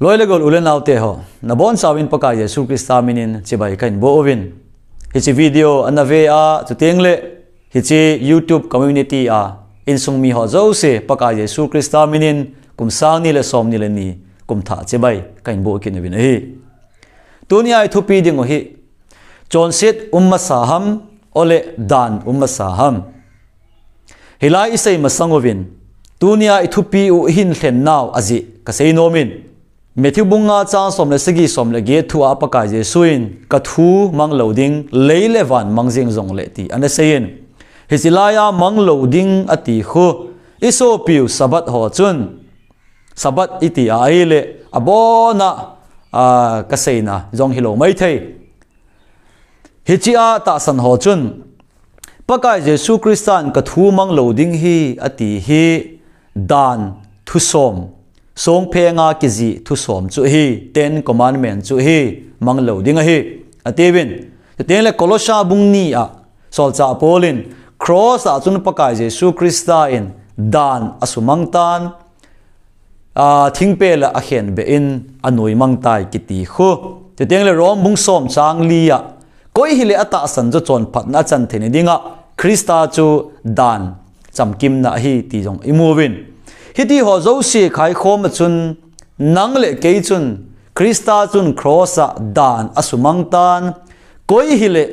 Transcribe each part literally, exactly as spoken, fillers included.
Loi le gol u le naote ho, nabonchauvin Pakai Jesu Christa minin chibai kahin boh uvin. Hiche video ana ve a, chuteng le hiche YouTube community a insung mi ho jouse Pakai Jesu Christa minin kum sang ni le som ni le ni kum thah chibai kahin boh kit uvin ahi. Tunia i thupi ding u hi, chonset um masa ham, ole dan um masa ham. Hilai i sei masang uvin, tunia i thupi u i hin lhen nau ajeh ka sei nom in. Matthew bung nga chang som le sagi som le get thu a Pakai Jesu in ka thu mang lou ding, lei le van mang jeng jong le ti ana sei in. Hiche lai a mang lou ding ati khu, i sopiu Sabbath ho chun, Sabbath i ti a ahile, abona, a, ka seina jong hilou maithei. Hiche a tahsan ho chun, Pakai Jesu Christa in ka thu mang lou ding hi, ati hi dan thusom, songphenga kijih thusom chu hi, Ten Commandment chu hi, mang lou ding ahi, atiuvin. Chuteng le Colossa bung ni a, solchah Paul in, cross a chun Pakai Jesu Christa in dan asumang tan, a, thingpel a akhenbeh in anoi mang tai kiti khu. Chuteng le Rome bung som chang li a, koi hile atahsan chu chonphatna achan theina dinga, Christa chu dan chamkimna ahi ti jong i mu uvin. Hiti ho jouse khaikhom a chun, nang le kei chun, Christa chun cross a dan asumang tan, koi hile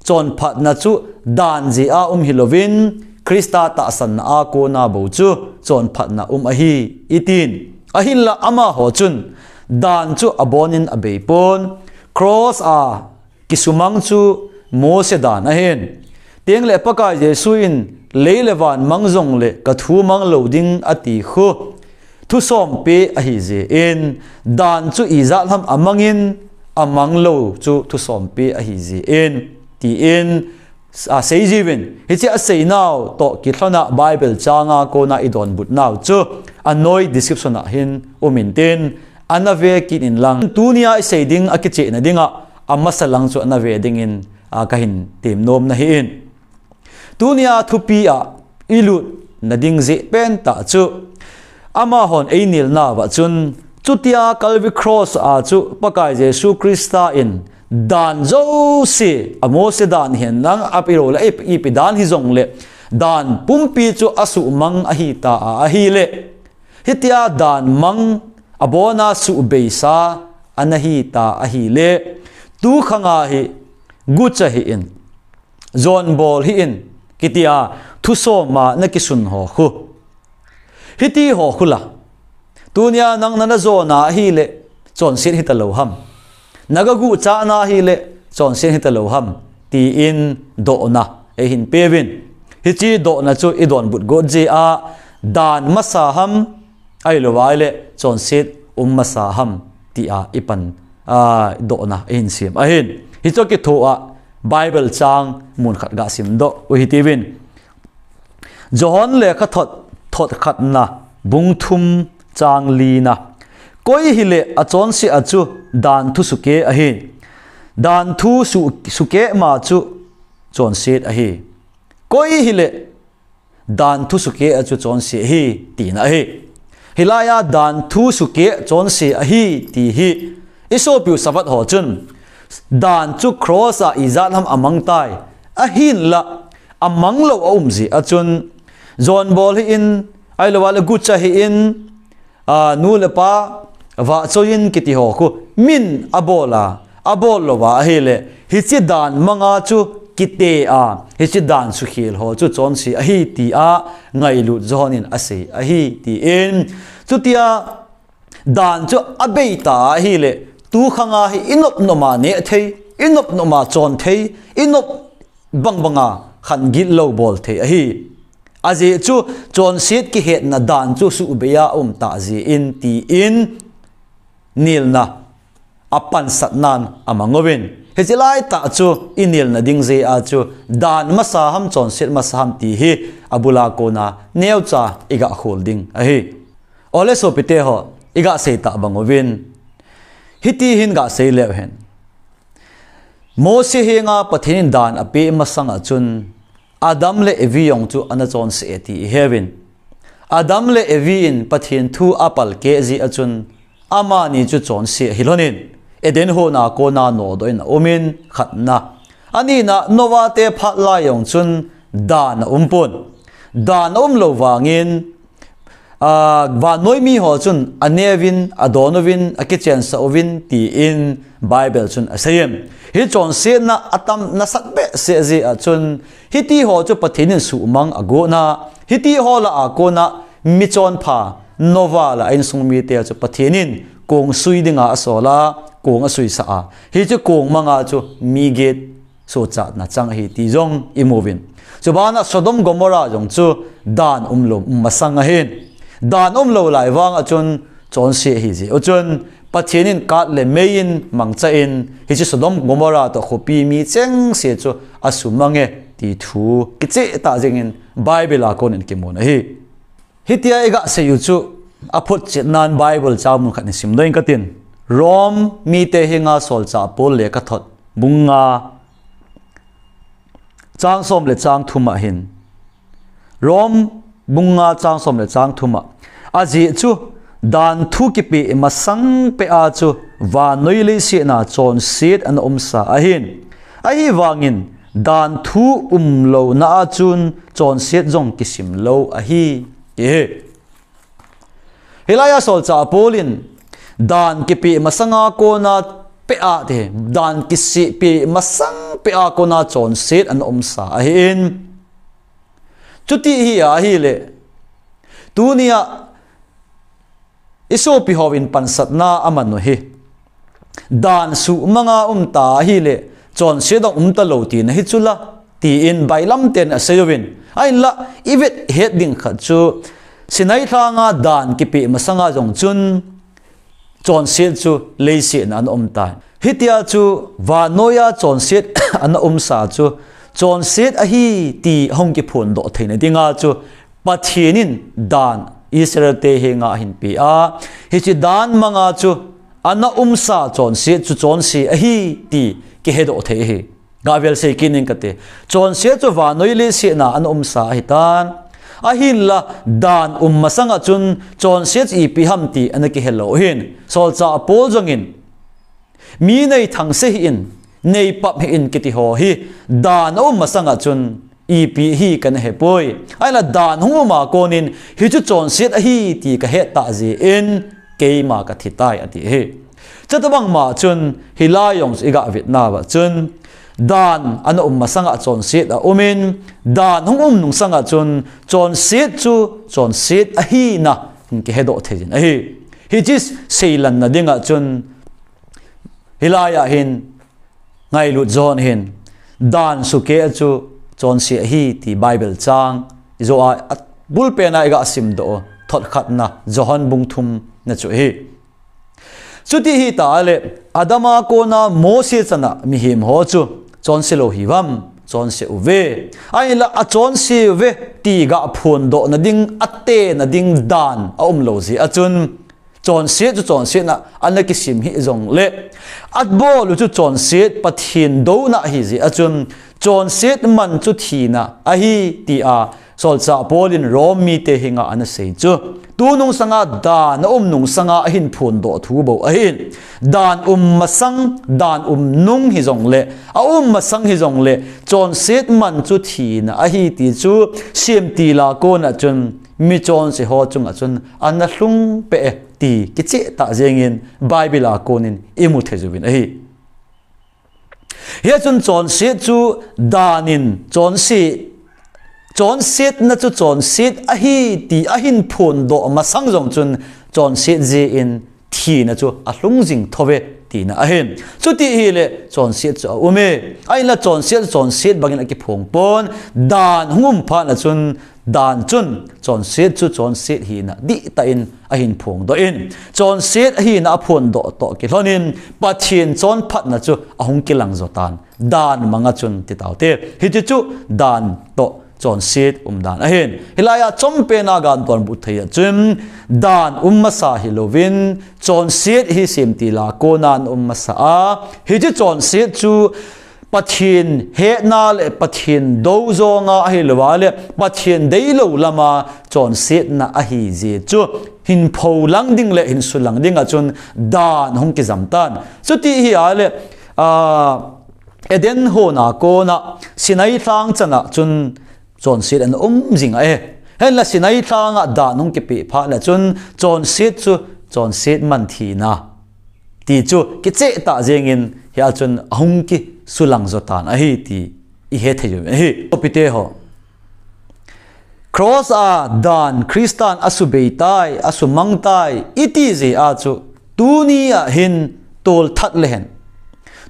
chonphatna chu dan jeh a um hilouvin, Christa tahsanna a kona bou chu chonphatna um ahi, i tin. Ahinla amaho chun, dan chu abonin abei pon, cross a kisumang chu Mose dan ahin. Chuteng le Pakai Jesu in lei le van mang jong le ka thu mang lou ding ati khu, thusom pe ahi jeh in, dan chu ijat ham amang in, amang lou chu thusom pe ahi jeh in, tin, a, sei jiuvin. Hiche asei nau toh kilhon a Bible chang a kona i donbut nau chu, anoi description a hin um in tin, ana ve kit in lang. Tunia i sei ding akichehna dinga, amasa lang chu ana ve dingin, a, kahin tem nom na hi in. Tunia thupi a i lutna ding jeh pen tah chu, amahon ei nilna uva chun, chutia Calvary cross a chu Pakai Jesu Christa in dan jouse, a Mose dan hihen lang, a ipi lou le, ipi, ipi dan hijong le, dan pumpi chu asumang ahi ta a, ahile, hitia dan mang abona suhbeisa ana hi ta ahile, tu khanga hi gucha hih in, jonbol hih in, kitia thusom a na kisun ho khu. Hiti ho khu la. Tunia nang nana jona ahile, chonset hita lou ham. Na ga guchana ahile, chonset hita lou ham. Tin dohna ei hin peuvin. Hiche dohna chu i donbut got jeh a, dan masa ham, ahilou va ahile, chonset um masa ham, tia i pan, a, dohna i hin sem ahin. Hichu kitho a, Bible chang mun khat ga sim doh u hitiuvin. Johan lekhathot, thot khatna, bung thum chang lina. Koi hile achonse a chu dan thu sukeh ahi. Dan thu su, sukeh ma chu chonset ahi. Koi hile dan thu sukeh a chu chonse ahi, tina ahi. Hilai a dan thu sukeh chonse ahi, ti hi. I sopiu Sabbath ho chun, dan chu cross a ijat ham amang tai. Ahinla, amang lou aum jeh a chun, jonbol hih in, ahilou va le gucha hih in, a, nu le pa, vahchoi in kiti ho khu, min abol a, abol lou va ahile, hiche dan manga chu kite a, hiche dan sukhel ho chu chonse ahi tia ngailut Johan in asei ahi tin. Chutia dan chu abei ta ahile, tu khanga hi i nop nop a neh thei, i nop nop a chon thei, i nop bang banga khan gitlou bol thei ahi. Ajeh chu chonset kihetna dan chu suhbei a um ta jeh in tin nilna a pansatnan amang uvin. Hiche lai tah chu i nilna ding jeh a chu dan masa ham chonset masa ham ti hi abul a kona neocha i ga khol ding ahi. Ole sopite ho, i ga sei ta bang uvin. Hiti hin ga sei leu hen. Mose henga Pathen in dan apeh masang a chun Adam le Evi jong chu ana chonse e ti i heuvin. Adam le Evi in Pathen thu apalkeh jeh a chun Amani chu chonse ahi lhonin, Eden hon a kona nodoh in aumin, khatna. Anina, Noah te phat lai jong chun dan aumpon. Dan aum lou vangin, a, vannoi mi ho chun aneuvin, adon uvin, akichensah uvin, tin Bible chun aseiyin. Hi chonsetna atam nasat behseh jeh a chun, hiti ho chu Pathen in suhmang agot na, hiti ho lah a kona michonpha Noah le a insung mite chu Pathen in kong sui dinga asol a, kong asuisah a. Hichu kong manga chu mi get suhchatna chang ahi ti jong imuvin. Chubana Sodom Gomorrah jong chu dan umlou, um masang ahin. Dan umlou lai vang a chun chonse ahi jeh u chun Pathen in kat le mei in mangcha in hiche Sodom Gomorrah toh khopi mi chengse chu asumang e ti thu kicheh tah jengin Bible a konin kimun ahi. Hitia iga seiyu chu aphotchetnan Bible chang mun khat in simdoh inge katin. Rome mite henga Solchah Paul lekhathot bung nga chang som le chang thum ahin. Rome bung nga chang som le chang thum a. Ajeh chu dan thu kipeh masang peh a chu vannoi leiset a chonset ana umsa ahin. Ahivangin dan thu umlouna a chun chonset jong kisim lou ahi. Kihe. Hilai a Solchah Paul in dan kipeh masanga kona peh a te, dan kisih peh masang peh a kona chonset ana umsa ahin. Chuti hi ahile, tunia isopi hon pansatna aman u hi. Dan suhmanga umta ahile, chonset dong umta lou tina hi chula, tin bailam ten aseiuvin. Ahinla, ivet het ding khat chu, Sinai lhanga dan kipeh masanga jong chun, chonset chu leiset a ana umta. Hitia chu vannoiya chonset ana umsa chu chonset ahi ti ahung kiphondoh theina dinga chu Pathen in dan Israel te henga ahin pe a, hiche dan manga chu ana umsa chonset chu chonse ahi ti kihedoh thei ahi. Gavel sei kit ning kate. Chonset chu vannoi leiset a ana umsa ahitan. Ahinla dan um masanga chun chonset chu ipi ham ti ana kihe lou hin. Solchah Paul jongin mi nei thangse hih in, nei pap hih in kiti ho hi dan aum masanga chun ipi hi kana hepoi. Ahinla dan hung uma konin hichu chonset ahi ti kahet tah jeh in keima kathi tai ati hi. Chutabang ma chun hilai jong chu iga vetna uva chun dan ana um masanga chonset aumin, dan hung um nungsanga chun chonset chu chonset ahina kihedoh thei jin ahi. Hiche seilanna dinga chun hilai a hin ngailut John hin dan sukeh chu chonse ahi ti Bible chang ijo a, abulpena iga simdoh thot khatna John bung thumna chu ahi. Chuti hita le, Adam a kona Mose chana mihem ho chu chonse lou hiuvam, chonse uve. Ahinla achonse uve ti ga phondohna ding, atena ding dan aum lou jeh a chun, chonset chu chonsetna ana kisim hih jongle, abol u chu chonset Pathen douna ahi jeh a chun, chonset man chu thina ahi tia Solchah Paul in Rome mite henga ana sei chu. Tunung sanga dan aum nung sanga ahin phondoh thu bou ahin. Dan um masang, dan um nung hijongle, aum masang hijongle, chonset man chu thina ahi ti chu, Semtil a kona chun, michonse ho chunga chun, ana lhung peh e ti kicheh tah jengin, Bible a konin imu thei uvin ahi. Hichun chonset chu danin chonse, chonsetna chu chonset ahi ti ahin phondoh masang jong chun chonset jeh in thina chu alhung jing thou ve tina ahin. Chuti hile chonset chu aume. Ahinla chonset, chonset bangin akiphong pon dan hung um phat a chun Dan chun chonset chu chonset hina dihtah in ahin phongdoh in, chonset ahina aphondoh toh kilhonin, Pathen chonphatna chu ahung kilang jo tan. Dan manga chun ti taute. Hiti chu dan toh chonset umdan ahin. Hilai a chompena gan donbut thei a chun dan um masa hilouvin, chonset hi semtil a kona um masa a. Hiti chonset chu Pathen hetna le Pathen dou jonga ahilouva le Pathen deilou lama chonsetna ahi jeh chu hin pholang ding le hin sulang dinga chun dan hung kijam tan. Chuti hi a le, a, Eden hon a kona Sinai lhang chana chun chonset ana um jing ahi. Hinla Sinai lhanga dan hung kipeh phat le chun chonset chu chonset man thina ti chu kicheh tah jengin hia chun ahung kisulang jo tan ahi ti i hethei u ahi. Sopite ho, cross a dan Christan asubei tai, asumang tai iti jeh a chu tuni a hin tolthat le hen,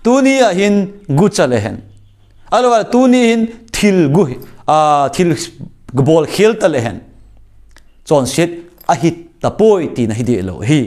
tuni a hin gucha le hen, ahilouva tuni hin thil gu, a, thil bol khel ta le hen, chonset ahi tapoi tina hi deh lou ahi.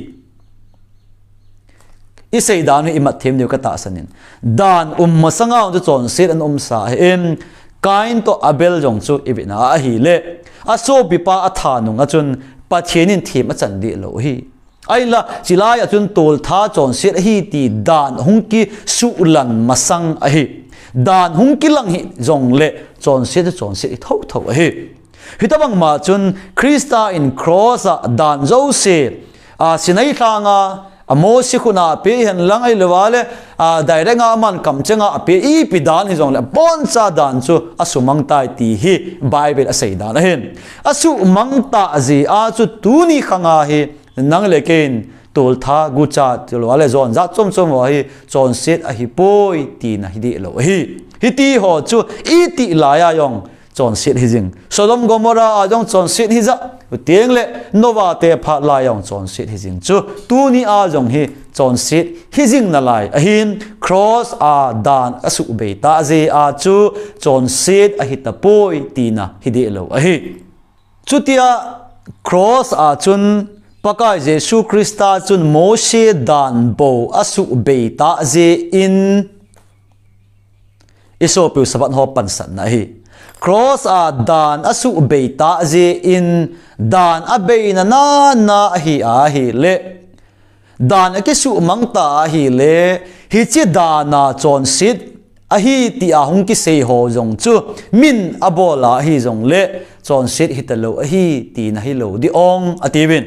I seidan hi i mat them diu ka tahsan in. Dan um masanga chu chonset ana umsa ahin, Kain toh Abel jong chu i vena ahile, asopipa atha nunga chun Pathen in them achan deh lou ahi. Ahinla, chulai a chun tolthat chonset ahi ti dan hung kisuhlan masang ahi. Dan hung kilang hi jongle chonset chu chonset hi thotho ahi. Hitobang ma chun Christa in cross a dan jouse, a, Sinai lhanga, a, Mose khut a apeh hen lang ahilouva le, a, direct a aman kamchenga apeh ipi dan hijongle aboncha dan chu asumang tai ti hi Bible asei dan ahin. Asumang tah jeh a chu tuni khanga hi nang le keiin tolthat, gucha, tolthat le jon jat chom chom ho hi chonset ahipoi tina hi deh lou ahi. Hiti ho chu itih laiya jong chonset hi jing. Sodom Gomorrah a jong chonset hi jat, chuteng le Noah te phat lai jong chonset hi jing chu tuni a jong hi chonset hi jing nalai ahin, cross a dan asubei tah jeh a chu chonset ahi tapoi tina hi deh lou ahi. Chutia cross a chun Pakai Jesu Christa chun Mose dan bou asubei tah jeh in i sopiu sabat ho pansatna ahi. Cross a dan asubei tah jeh in dan abeina nana ahi ahile, dan akisuhmang ta ahile, hiche dan a chonset ahi tia hung kisei ho jong chu min abol a ahi jongle chonset hita lou ahi tina hi lou ding ong atiuvin.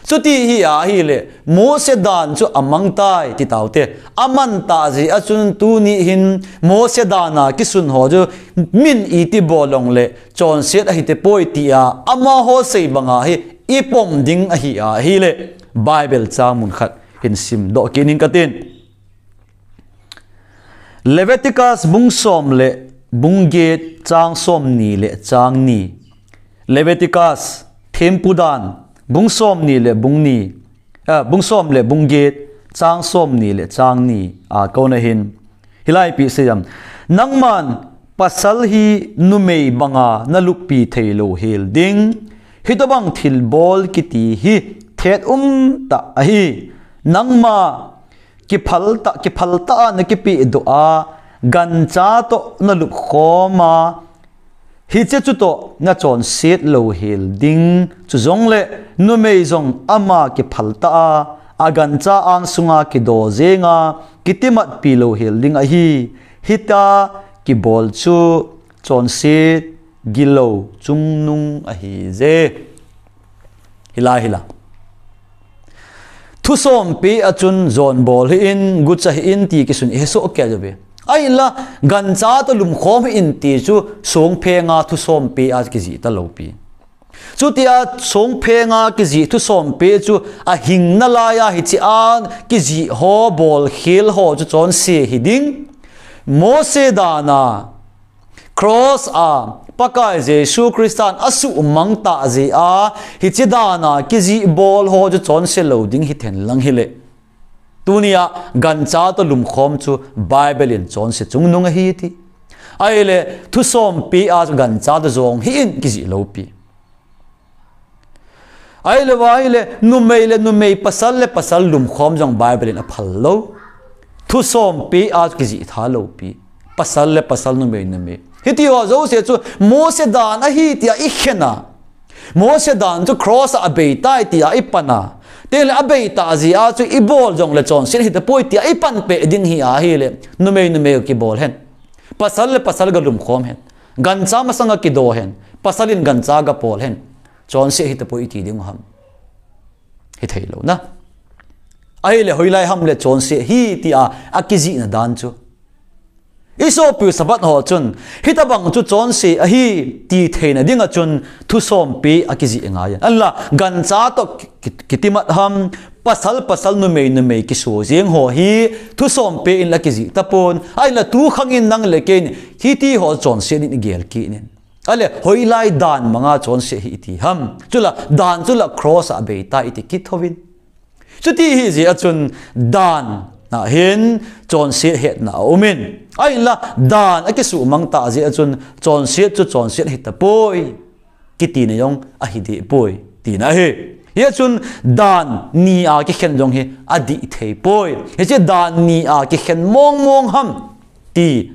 Chuti hi ahile, Mose dan chu amang tai ti taute. Aman tah jeh a chun tuni hin Mose dan a kisun ho chu min iti bol jongle chonset ahi tapoi tia amaho sei banga hi i pom ding ahi ahile, Bible chang mun khat hin simdoh kit ning katin. Leviticus bung som le bung get chang som ni le chang ni. Leviticus thempu dan bung som ni le bung ni, a, bung som le bung get chang som ni le chang ni a kona hin hilai pi seiyam. Nangman pasal hi numei banga naluppi thei lou hel ding. Hitobang thilbol kiti hi thet um tah ahi. Nangma kiphal tah, kiphal tah a nakipeh doh a, gancha toh nalup khom a, hiche chu toh nachonset lou hel ding. Chujongle numei jong ama kiphal tah a, agancha angsunga kido jenga, kitimatpi lou hel ding ahi. Hitia kibol chu chonset gilou chungnung ahije. Hilai hila. Thusompi a chun jon bol hih in, gucha hih in ti kisun ihesoh kei uve. Ahinla, gancha toh lumkhom hih in ti chu songphenga thusompi a kijih talou pi. Chutia songphenga kijih thusompi chu ahing nalaiya hichea kijih ho bolkhel ho chu chonse hiding. Mose dana Cross a Pakai Jesu Christan asuhmang tah jeh a, hiche dana kijih bol ho chu chonse lou ding hithen lang hile. Tunia gancha toh lumkhom chu Bible in chonse chungnung ahi ti. Ahile, thusompi a gancha toh jong hih in kijih lou pi. Ahilou ahile, numei le numei, pasal le pasal lumkhom jong Bible in aphal lou. Thusompi a kijih tha lou pi. Pasal le pasal, numei numei. Hiti ho jouse chu Mose dan ahi tia ikhen a. Mose dan chu cross a abeitai tia ipan a. Tile abei tah jeh a chu ibol jongle chonset hitapoi tia ipan peh ding hi ahile, numei numei kibol hen. Pasal le pasal galum khom hen. Gancha masanga kido hen. Pasal in gancha gapol hen. Chonset hitapoi iti ding ham. Hithei lou na. Ahile hoilai ham le chonset hi tia akijihna dan chu. Isopiu Sabbath ho chun, hitabang chu chonset ahi ti theina dinga chun thusompi akijih ngai. Ahinla, gancha toh ki-, ki-, kitimat ham, pasal pasal numei numei kiso jeng ho hi thusompi in la kijih tapon. Ahinla tukhang in nang le kei in hiti ho chonset in igel kit in. Ahile, hoilai dan manga chonset hi iti ham. Chule, dan chule cross a abei ta iti kit thovin. Chuti hijeh a chun dan a hin chonset hetna aumin. Ahinla dan akisuhmang tah jeh a chun chonset chu chonset hitapoi. Kitina jong ahidehpoi. Tina ahi. Hia chun dan ni a kikhen jong hi adih theipoi. Hiche dan ni a kikhen mong mong ham ti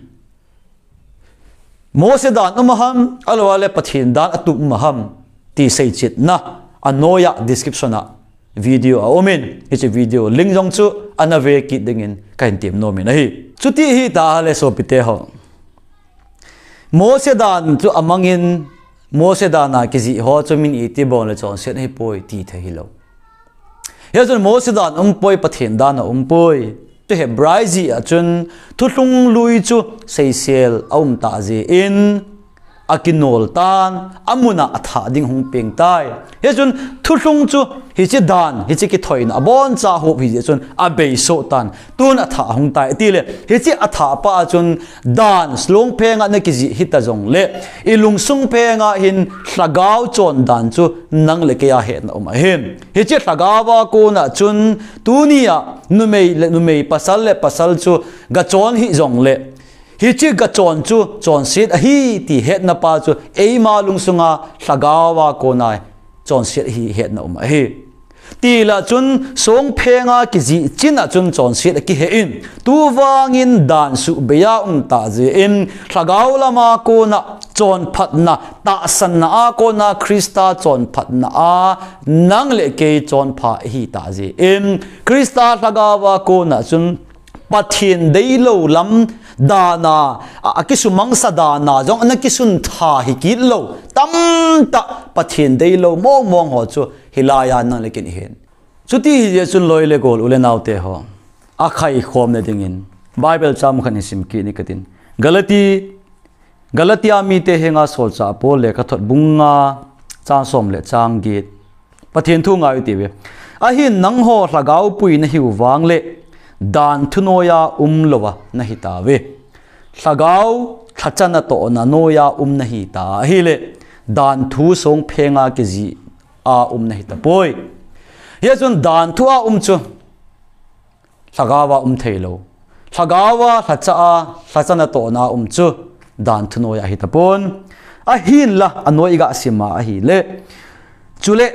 Mose dan um ham, ahilouleh Pathen dan atum um ham, ti seichetna, anoiya description a video aumin, hiche video link jong chu ana ve kit dingin kahin temnom in ahi. Chuti hita le sopite ho. Mose dan chu amangin, Mose dan a kijih ho chu min iti bol le chonset ahipoi ti thei hilou. Hia chun Mose dan umpoi, Pathen dan aumpoi. Chu Hebrai jih a chun thulhung lui chu seisel aum tah jeh in akinol tan, amun a athah ding hung peng tai. Hia chun thulhung chu hiche dan, hiche kithoina aboncha hop hijeh chun abeisoh tan. Tun athah ahung tai. Tile, hiche athah pa a chun dan, lungpheng a nakijih hita jongle, ilungsung pheng a hin lhagao chon dan chu nang le kei a hetna um ahin. Hiche lhagao a kona chun tunia numei le numei pasal le pasal chu gachon hih jongle, hiche gachon chu chonset ahi ti hetna pa chu eima lungsunga lhagao a kona chonset ahi hetna um ahi. Tile chun songpheng a kijih chin a chun chonset akihe in. Tuvangin dan suhbei a um tah jeh in, lhagao lama kona chonphatna, tahsanna a kona Christa chonphatna a nang le kei chonpha ihi tah jeh in, Christa lhagao a kona chun Pathen deilou lam dan a, a, akisumangsa dan a jong ana kisuntha hi kit lou. Tamtah Pathen deilou mong mong ho chu hilai a nang le kei in ihin. Chuti hijeh chun loi le gol u le nao te ho, akhaikhomna dingin Bible chang khat isim kit ni katin. Galati, Galatia mite henga solchah Paul lekhathot bung nga chang som le chang get. Pathen thu ngai u tive. Ahin nangho lhagao pui nahiu vangle dan thu noiya umlouva nahitauve. Lhagao lhacha natohna noiya um nahita ahile, dan thu songpheng a kijih a um nahitapoi. Hia chun dan thu a um chu lhagao a um theilou. Lhagao a lhacha a, lhacha natohna a um chu dan thu noiya hitapon. Ahinla anoi iga sim a ahile, chule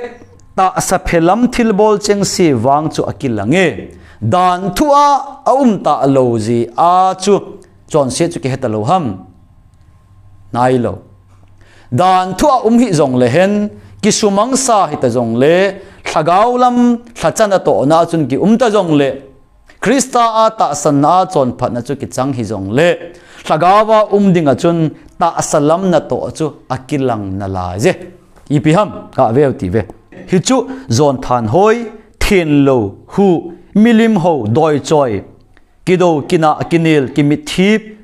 tahsa phelam thilbol chengse vang chu akilange. Dan thu a aum talou jeh a chu chonset chu kihe talou ham. Nailou. Dan thu a um hih jongle hen, kisumangsa hita jongle, lhagao lam lhacha natohna a chun kium ta jongle, Christa a tahsanna a chonphatna chu kichang hih jongle, lhagao a um dinga chun tahsa lam natoh chu akilang nalai je. Ipi ham, kave u tive. Hichu jonthanhoi, thenlou, huh, milim hou, doichoi, kidou, kinah, kinel, kimitthip,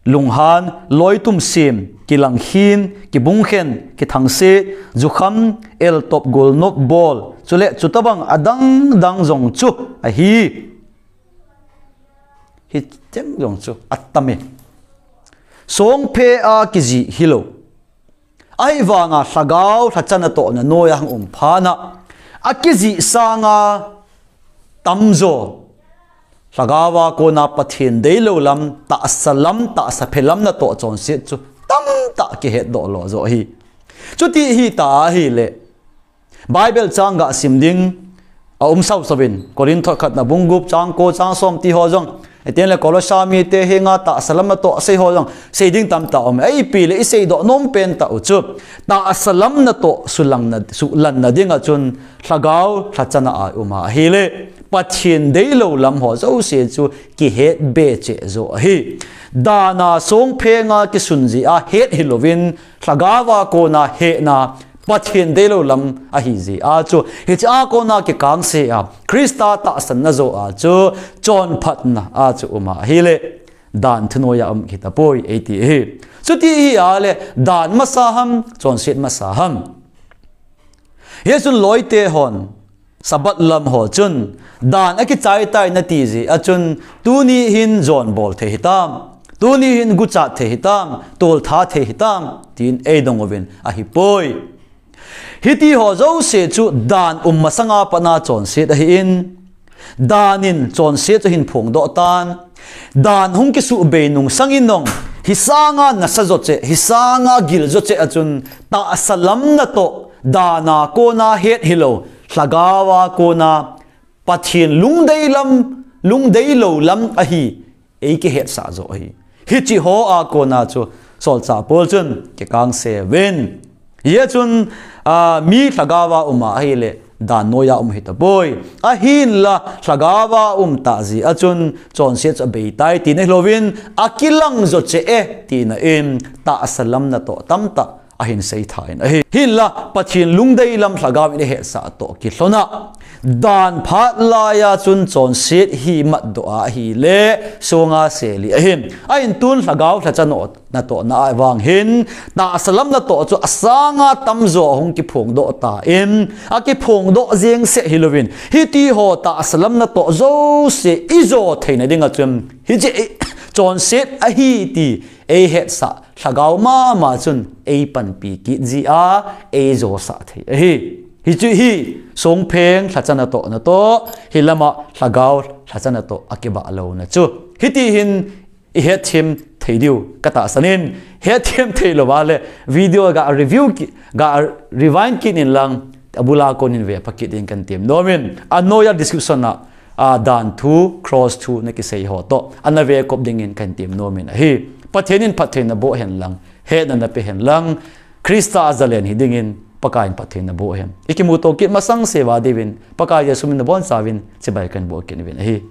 lunghan, loitum sem, kilang khin, kibung khen, kithangse, jukham, eltop, golnop, bol, chule chutobang adang dang jong chu ahi. Hicheng jong chu atame. Songpheng a kijih hilou. Ahivanga lhagao lhacha natohna noiya hung um phat a, akijih sanga tamjo lhagao a kona Pathen deilou lam, tahsa lam, tahsa phelam natoh chonset chu tamtah kihetdoh lo jo ahi. Chuti hita ahile, Bible chang ga sim ding aum sau sauvin, Korinth khatna bung gup chang ko chang som ti ho jong Etiang le Kolosa mite henga tahsa lam natoh sei ho jong sei ding tamtah um. Ipi le isei doh nom pen tah u chu, tahsa lam natoh sulang na, sulang na dinga chun lhagao lhachana a um ahile, Pathen deilou lam ho jouse chu kihet be cheh jo ahi. Dana songphenga kisun jia het hilouvin, lhagaova kona hetna, Pathen deilou lam ahi jia chu, hichea kona kikangse a, Christa tahsan na jo a chu, chonphatna a chu um ahile, dan thunoiya um kitapoi, eiti ahi. Chuti ahile, dan masa ham, chonset masa ham. Hichun loite hon, Sabbath lam ho chun, dan akichai tai nati jia chun, tuni hin jon bol thei hitam, tuni hin guchat thei hitam, toltha thei hitam, tin eidong uvin ahipoi. Hiti ho jouse chu dan um masanga patna chonset ahin, dan in chonset chu ahin phongdoh tan. Dan hung kisuhbei nung sangin nong, hisanga nasa jo cheh, hisanga gil jo cheh a chun, tahsa lam natoh, dana kona het hilou, lhagaova kona, Pathen lungdei lam, lungdeilou lam ahi, eikihetsah jo ahi. Hiche hoa kona chu, solchah Paul chun, kikangse uvin. Hichun, a, mi lhagaova um ahile, dan noiya um hitapoi. Ahinla, lhagaova um tah jia chun, chonset chu abeitai, tina hilouvin, akilang jo cheh e, tina in, tahsa lam natoh tamtah ahin seitha in ahi. Hinla, Pathen lungdei lam lhagao in eihetsah toh kilhona, dan phat laiya chun chonset hi matdoh ahile, songa seli ahin. Ahin tun lhagao lhachana natohna a vang hin, tahsa lam natoh chu asanga tamjo ahung kiphongdoh tan, akiphongdoh jeng seh hilouvin, hiti ho tahsa lam natoh jouse ijo theina dinga chun, hiche chonset ahi ti eihetsah lhagao mama chun eipanpi kit jia, eijosah thei ahi. Hichu hi, songpheng lhachana natoh natoh, hilama lhagao lhachana natoh akibah louna chu, hiti hin ihetthem thei diu katahsan in, hetthem theilouva le video ga review ki, ga rewind kit in lang, abula konin vepha kit in kahin tem nomin, anoiya description a, a, dan thu, cross thu nakisei ho toh ana vekop dingin kahin tem nomin ahi. Pathen in phattheina boh hen lang, hetna nape hen lang, Christa a jalen hidingin Pakaiyin phattheina boh hen. Ikimuto kit masang sea diuvin, Pakai Jesu min a bonchauvin chibai kahin bol kit uvin ahi.